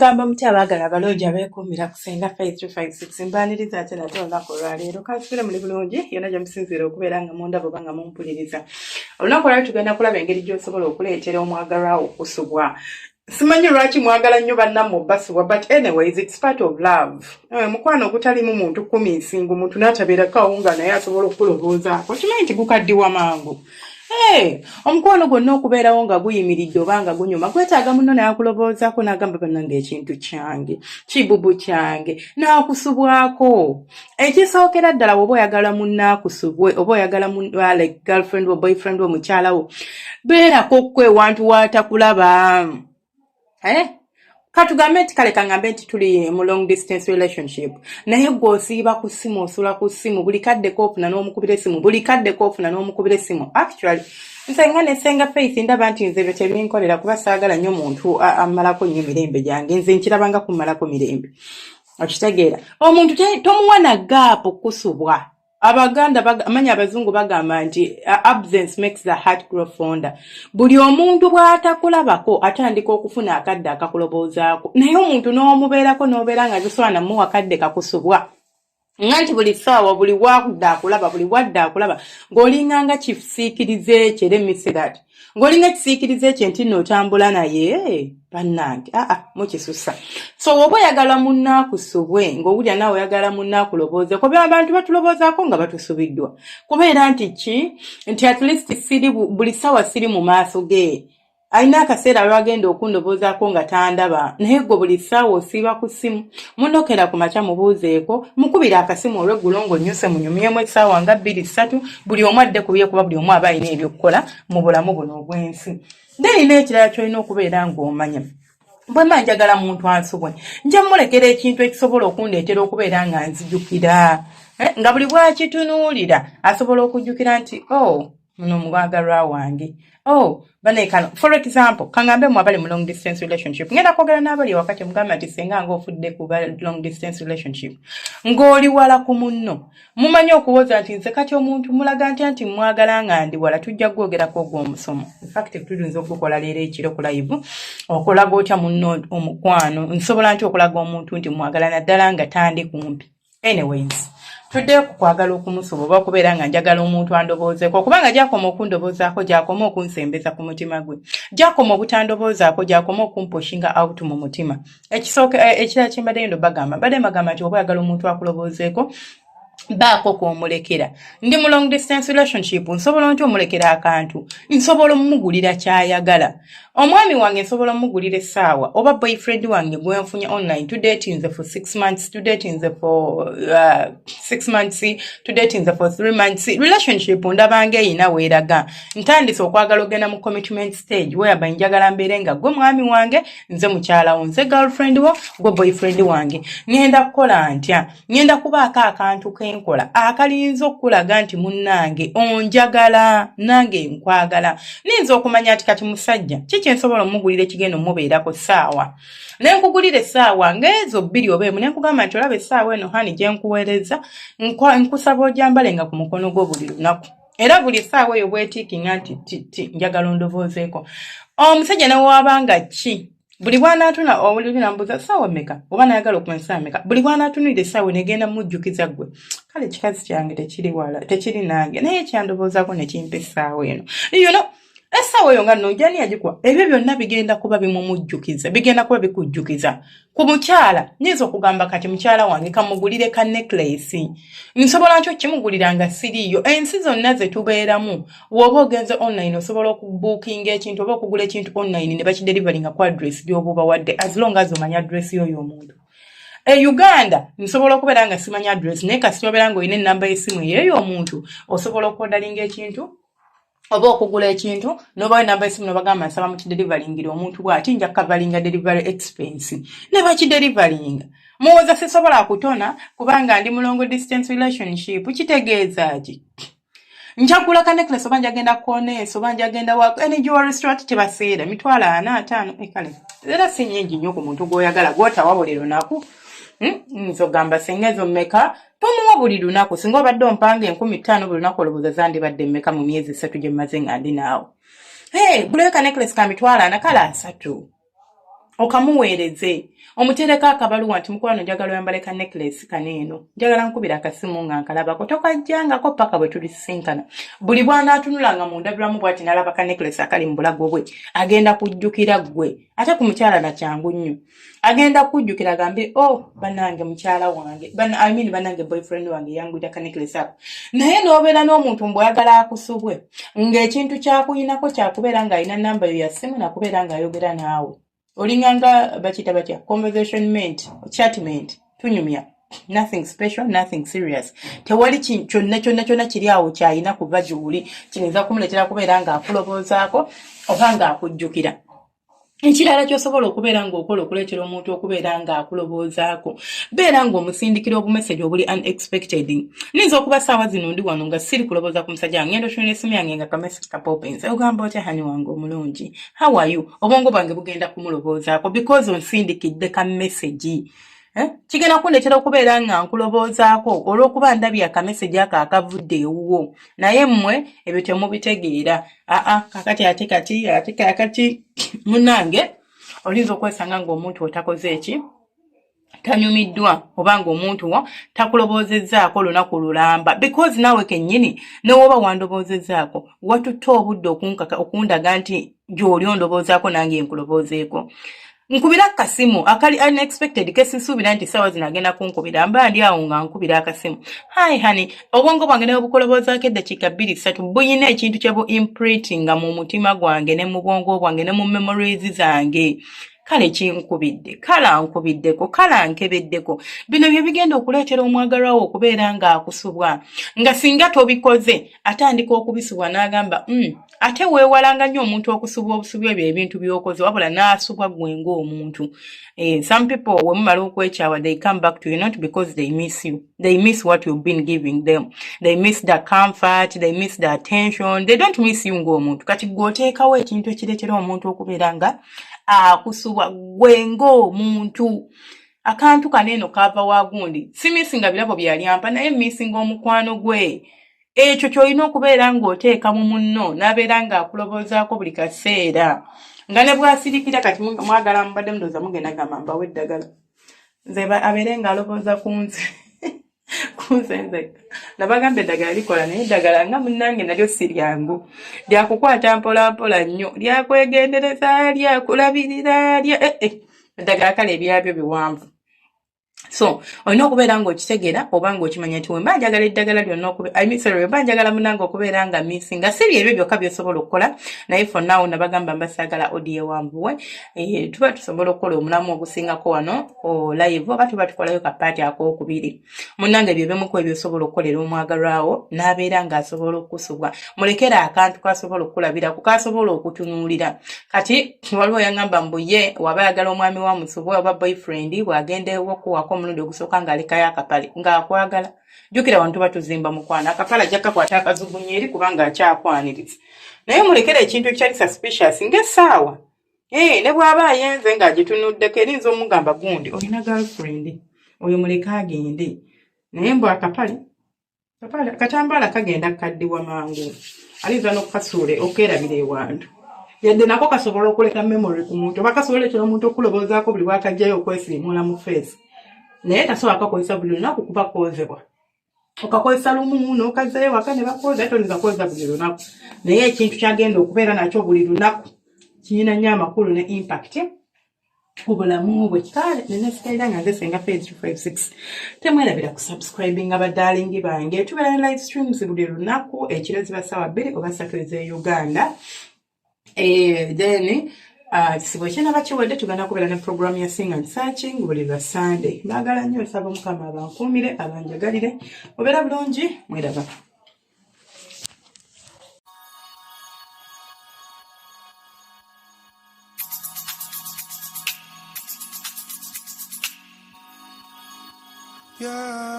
Mugamba mutya abaagala abalungi abeekuumira ku Ssenga Faith 256? Mbaaniriza ate nate olunaku olwaleero. Kansubire muli bulungi yonna gye musinziira okubeera nga mundaba oba nga mumpuliriza. Olunaku olwaleero tugenda kulaba engeri gy'osobola okuleetera omwagalwa wo okusubwa. Simanyi lwaki mwagala nnyo bannammwe obasubwa, but anyways, it's part of love. Mukwano ogutalimu muntu kumisinga omuntu n'atabeerako awo nga naye asobola okukulowoozaako, kimanyi nti gukaddiwa mangu. Hey, omukwano gwonna okubeerawo nga guyimiridde oba nga gunyuma gwetaaga munno n'akulowoozaako n'agamba, "Bannange, ekintu kyange kibubu kyange," n'akusubwako. Ekisookera ddala, bw'oba oyagala munno akusubwe oba oyagala like girlfriend wo, boyfriend wo, mukyala wo, beerako kwe wantu w'atakulaba, eh? Katugambe nti, kale kaŋŋambe nti tuli mu long distance relationship, naye gwe osiiba ku ssimu, osula ku ssimu, buli kadde koofuna n'omukubira essimu, buli kadde koofuna n'omukubira essimu. Actually, nze nga ne Ssenga Faith ndaba nti nze ebyo tebinkolera, kuba saagala nnyo muntu ammalako nnyo mirembe gyange. Nze nkirabanga kummalako mirembe. Okitegeera? Omuntu tomuwa na gap kusubwa. Abaganda amanya abazungu bagamba nti "Absence makes the heart grow fonder." Buli omuntu bw'atakulabako atandika okufuna akadde akakuloboozaako, naye omuntu n'omubeerako n'obeera nga tosobola namuwa kadde kakusubwa, nga nti buli ssaawa, buli wadde akulaba, buli wadde akulaba, ng'olinganga kisiikirize ekyo. Let me say that, ng'olinga kisiikirize ekyo nti nno otambula naye. Bannange, aa, mukisusa. So oba oyagala munnaakusubwe, ng'owulira naawe oyagala munnaakulobooze, kuba abantu batuloboozaako nga batusubiddwa, kubeera nti ki, nti at least siri buli ssaawa siri mu maaso ge, alina akaseera lwagenda okundoboozaako nga tandaba. Naye gwe buli ssaawa osiiba ku ssimu, munokera ku makya, mubuuzeeko, mukubira akasimu olweggulo ng'onnyuse, munyumyemu essaawa nga 2, 3, buli omu adde ku bye, kuba buli omu aba alina ebyokukola mu bulamu buno obw'ensi. Then n'ekirala ky'olina okubeera ng'omanya, bwe mba njagala muntu ansubwe, nja mulekera ekintu ekisobola okundeetera okubeera nga nzijukira, nga buli bwakitunuulira asobola okujjukira nti, "Oh, muno omwagalwa wange, oh banekano." For example, kaŋŋambe mu abali mu long distance relationship, ngenda kwogera n'abali ewaka, temugamba nti senga nga ofudde kuba long distance relationship, ng'oli wala ku munno. Mumanyi okuwoza nti nze kati omuntu mulaga ntya nti mwagala nga ndi wala? Tujja kwogerako ogw'omusomo. Infact, tuyinza okugukola leero ekiro ku live, okulaga otya munno omukwano, nsobola nti okulaga omuntu nti mwagala naddala nga tandi kumpi. Anyways, tuddeyo ku kwagala okumusoba oba okubeera nga njagala omuntu andoboozeeko, kubanga gyakoma okundoboozaako, gyakoma okunsembeza ku mutima gwe, gyakoma obutandoboozaako, gyakoma okumpushinga out mu mutima. Ekisooka, ekirala kyembadde ngenda obagamba, mbadde mbagamba nti oba oyagala omuntu akuloboozeeko, baako kw'omulekera. Ndi mu long distance relationship, nsobola nti omulekera akantu? Nsobola omugulira kyayagala. Omwami wange nsobola omugulira essaawa, oba boyfriend wange gwenfunye online, tudatinze for 6 months, tudatinze for 6 months, tudatinze for 3 months, relationship ndabanga eyina weeraga ntandise okwagala ogenda mu commitment stage, whereby njagala mbeere nga gwe mwami wange, nze mukyalawo, nze girlfriend wo, gwe boyfriend wange. Ŋŋenda kukola ntya? Ŋŋenda kubaako akantu kenkola akalinza okukulaga nti munnange onjagala, nange nkwagala. Ninza okumanya nti kati musajja ki kyensobola omugulira ekigenda omubeerako ssaawa, ne nkugulira essaawa ng'ezo bbiri oba emu, ne nkugamba nti, "Olaba essaawa eno, honey, gye nkuweereza, nkusaba ogyambale nga ku mukono gwo buli lunaku, era buli essaawa eyo bwetiikinga nti ti njagala ondoboozeeko." Omusajja ne waabanga ki, buli bw'anaatuna obuli nambuuza ssaawa mmeka, oba nayagala okumanya essaawa mmeka, buli bw'anaatunulira essaawa negenda mujjukiza ggwe, "Kale kikazi kyange tekiri wala, tekiri nange, naye kyandoboozaako ne kimpa essaawa eno." Essaawa eyo nga nnungi, ani yagikuwa? Ebyo byonna bigenda kuba bimumujjukiza, bigenda kuba bikujjukiza. Ku mukyala nyinza okugamba, kati mukyala wange kamugulire ka necklace. Nsobola ntyo okimugulira nga siriiyo? Ensi zonna ze tubeeramu, w'oba ogenze online, osobola okubuukinga ekintu oba okugula ekintu online ne bakideliveringa ku address gy'oba obawadde, as long as omanya address y'oyo omuntu. E Uganda nsobola okubeera nga simanyi address, naye kasita obeera ng'olina ennamba y'essimu eyeeyo omuntu, osobola okuorderinga ekintu oba okugula ekintu n'obawo enamba y'essimu n'obagamba, "Nsaba mukideliveringira omuntu bw'ati, nja kukavalinga delivery expense," ne bakideliveringa. Muwoza sisobola kutona kubanga ndi mu long distance relationship. Kitegeeza ki? Njagula ka necklace, oba njagenda koneesi, oba njagenda wa any jewelry restaurant, tebaseera 400,000, 500, ekale era si nnyingi nnyo ku muntu gw'oyagala gw'otawa buli lunaku. Nze ogamba singa ezo mmeka tomuwa buli lunaku, singa obadde ompanga 5,000 buli lunaku, olowooza zandibadde mmeka mu myezi 3 gye mmaze nga ndi naawe? Hey, gulayo ka necklace ka 400,000, kale 30. Okamuweereze, omuteereko akabaluwa nti, "Mukwano, njagala oyambale ka necklace kano eno, njagala nkubira akasimu nga nkalabako, tokajjangako paka bwe tulisisinkana." Buli bw'anaatunulanga mu ndabirwamu bw'ati n'alaba ka necklace akali mu bulago bwe, agenda kujjukira ggwe. Ate ku mukyala nakyangu nnyo, agenda kujjukira agambe, "Oh, bannange mukyala wange, I mean, bannange boyfriend wange yangulira ka necklace ako." Naye n'obeera n'omuntu mbw'oyagala akusubwe, ng'ekintu kyakuyinako kyakubeera ng'alina namba yo ya ssimu, nakubeera ng'ayogera naawe, olinganga bakiyita batya, conversation mate, chatmate, tunyumya, nothing special, nothing serious. Tewali kyonna kyonna kyonna kiri awo kyayina kuva gy'oli kiyinza kumuleetera kubeera ng'akulowoozaako oba ng'akujjukira. Ekirala ky'osobola okubeera ng'okola okuleetera omuntu okubeera ng'akulowoozaako, beera ng'omusindikira obumessage obuli unexpected. Niyinza okuba saawa zino ndi wano nga siri kulowooza ku musajja wange, ngenda otunula essimu yange nga kamessage kapopinze, ogamba, "Otya honey wange omulungi, how are you?" Obwongo bwange bugenda kumulowoozaako because onsindikidde ka message. Eh? Kigenda kundeetera okubeera nga nkulowoozaako olw'okuba ndabye akamessage ako akavudde ewuwo. Naye mmwe ebyo temubitegeera. Aa, kakati ate kati ate kakati munnange, oyinza okwesanga ng'omuntu otakoze eki, tanyumiddwa, oba ng'omuntu wo takulowoozezzaako olunaku lulamba, because naawe kennyini ne wooba wandowoozezaako, watutte obudde okunkaka okundaga nti gy'oli ondowoozaako nange nkulowoozeeko. Nkubira akasimu akali unexpected, kesisuubira nti saawa zino agenda kunkubira. Mba ndi awo nga nkubira akasimu, "Hi honey." Obwongo bwange ne bukulowoozaako eddakiika 2, 3, buyina ekintu kye bu imprintinga mu mutima gwange ne mu bwongo bwange ne mu memories zange. Kale kinkubidde, kale ankubiddeko, kale ankebeddeko. Bino bye bigenda okuleetera omwagalwa wo okubeera ng'akusubwa, nga singa tobikoze atandika okubisubwa n'agamba, Ate weewalanga nnyo omuntu okusubwa obusubwa ebyo ebintu by'okoze, wabula n'asubwa ggwe ng'omuntu. Some people we mumala okwekyawa, they come back to you not because they miss you. They miss what you've been giving them. They miss the comfort, they miss the attention, they don't miss you ng'omuntu. Kati ggwe oteekawo ekintu ekireetera omuntu okubeera nga akusubwa ggwe ng'omuntu. Akantu kano eno kaava wa gundi, si missinga birabo byali ampa, naye missinga omukwano gwe. Ekyo ky'olina okubeera ng'oteeka mu munno, n'abeera ng'akulowoozaako buli kaseera, nga ne bw'asirikira. Kati mwagala mubadde mundowooza mugenda gamba mbawe eddagala, nze abeere ng'alowooza ku nze, ku nze nzekka. Nabagamba eddagala likola, naye eddagala nga munnange nalyo si lyangu, lyakukwata mpola mpola nnyo, lyakwegendereza, lyakulabirira, lya eddagala kale ebyabyo biwanvu. So olina okubeera ng'okitegeera oba ng'okimanya nti wemba njagala eddagala lyonna, I mean, sorry, wemba njagala munange okubeera nga missinga, si byebyo byokka by'osobola okukola. Naye for now nabagamba mbasaagala audio ewanvuwe. Tuba tusobola okukola omulamu ogusingako wano live, oba tuba tukolayo ka part akookubiri. Munnange, byebimuku ebyosobola okukolera omwagalwawo n'abeera ng'asobola okukusubwa. Mulekere akantu kasobola okukulabirako, kasobola okutunuulira. Kati waliwo yaŋŋamba mbu ye waba ayagala omwami wa musubwa oba boyfriend, bw'agenda ewokuwako omulundi ogusooka ng'alekayo akapale ng'akwagala. Jjukira wano tuba tuzimba mukwano, akapale ajja kakwata akazugunya eri kubanga akyakwaniriza. Naye mulekere ekintu ekitali suspicious ng'essaawa. Ne bw'aba ayenze ng'agitunuddeko, erinza omugamba, "Gundi olina girlfriend oyo, muleke agende." Naye mbu akapale, katambaala kagenda kukaddiwa mangu, ayinza n'okukasuula okerabira ewantu. Yadde nako kasobola okuleka memory ku muntu, oba kasobola ekyo omuntu okulowoozaako buli bwakajjayo okwesiimuula mu face, naye tasobola kakozesa buli lunaku kuba kwozebwa. Okakozesa lumu n'okazzayo waka ne bakwoza, toyinza kwoza buli lunaku. Naye ekintu kyagenda okubeera nakyo buli lunaku kirina nnyo amakulu ne impact ku bulamu bwe. Kale nenesikalira nga nze Senga Faith 256. Temwerabira kusubscribinga, badarling bange. Tubeera ne live streams buli lunaku ekiro, ziba ssaawa 2 oba 3 ez'e Uganda. Then kisibo ekinaba kiwedde, tugenda kubeera ne program ya Sing and Searching buli lwa Sunday. Baagala nnyo, nsaba Omukama abankuumire, abanjagalire. Obeera bulungi, mweraba. Yeah.